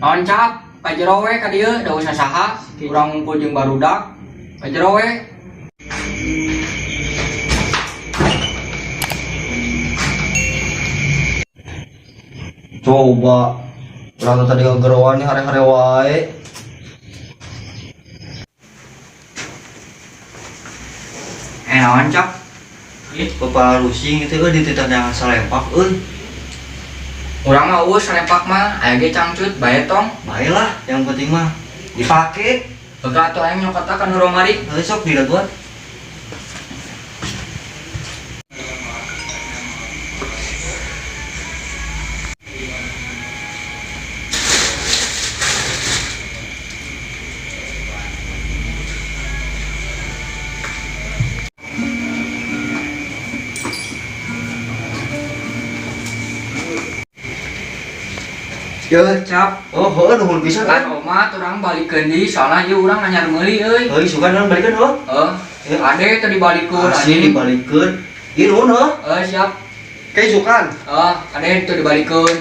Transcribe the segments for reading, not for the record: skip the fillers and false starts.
Naon cap, ka jero we ka dieu da usah saha, urang ngumpul jeung barudak. Ka jero we. Coba urang tadi ngageroan nih hare-hare wae. Eh naon cap? Ih, kepala rusing itu euy dititah salempak euy. Urang mah eueuh salempak mah, aya ge cangcut bae tong. Bae lah, yang penting mah dipake. Heuh atuh aing nyokot ka nu romari. Heuh sok didaguan. Yeuh cap. Oh, heuh nuhun pisan Kan omat urang balikeun deui soalna ieu urang anyar meuli euy. Heuh, sugan urang balikeun heuh. Heuh, ade teh dibalikeun Asli anjing. dibalikeun. Ieu nuhun heuh. Heuh siap. Kayak sukan. Heuh, ade teh dibalikeun.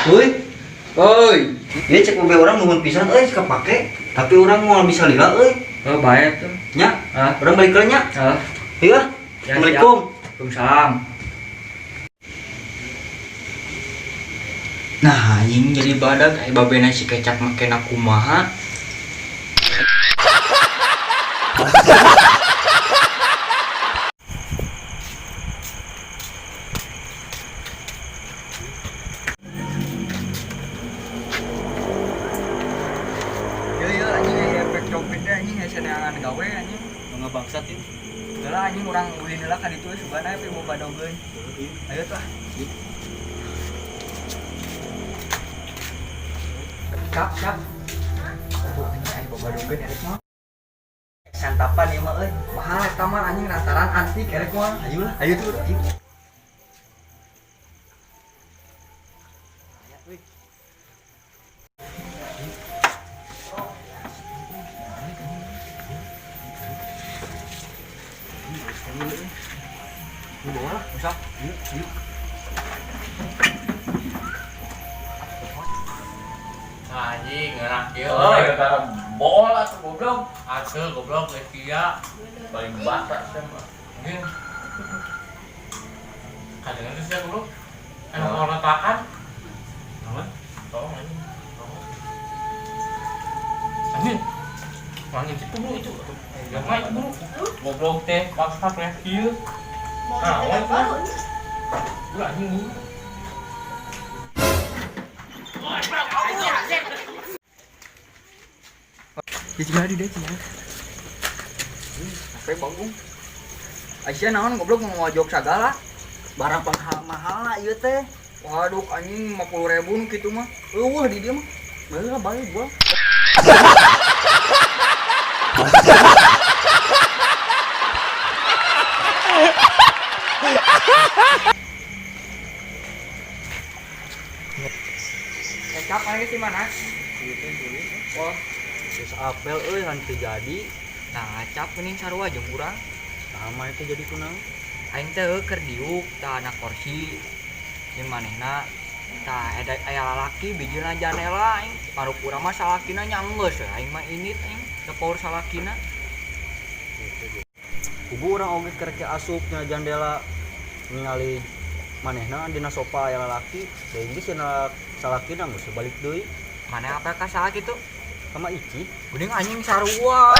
Euy, Euy. ieu cek mobil urang nuhun pisan euy kepake. Tapi urang moal bisa lila euy. Heuh bae tuh. Nya, Hah? urang balikeun nya. Heuh. Ieu ah. Ya, Assalamualaikum. Waalaikumsalam. Nah, anjing jadi badag aya babena si kecap makena kumaha. Yo yo anjing aya efek copet teh anjing hese neangan gawe anjing. Ngebangsat ieu. Heula anjing urang ulin heula ka ditu sugan aya mau badogeun. Ayo tuh. Cap, cap. Aduh, anjing aya babadogeun erek mah. Santapan ieu mah euy. Mahal eta mah anjing lantaran antik erek mah. Ayo lah. Ayo tuh. Ayo. Ini bawa lah. Usah. Yuk, yuk. Anjing ngerak ieu Oh, euy. gara bola tuh goblok. Hasil goblok geus kieu. Paling bata sih mah. Anjing. Kadang itu sih goblok. Anu retakan. Naon? Tolong anjing. Tolong. Anjing. Anjing itu bro itu. Yang mah itu bro. Goblok teh paksa teh kieu. Nah, Ulah anjing bro. Jadi deh cenah. Sampai bangung. Aisyah naon goblok mau ngojok sagala. Barang panghal mahal lah ieu teh. Waduh anjing 50.000 nu kitu mah. Eueuh di dieu mah. Bae lah bae gua. Kecap mana di mana? Wah, Geus apel euy han teu jadi. nah cap mending sarua jeung urang. Sama itu jadi kunaon? Aing teh heuh keur diuk tah anak kursi jeung manehna tah ada aya lalaki bijilna janela aing paruk urang mah salakina nya enggeus we aing mah init aing teu power salakina. Kubu urang oge keur ke asup nya jandela ningali manehna dina sofa aya lalaki, deui geus cenah salakina geus balik deui Mana apa ka saha kitu? sama Ici. Geuning anjing sarua.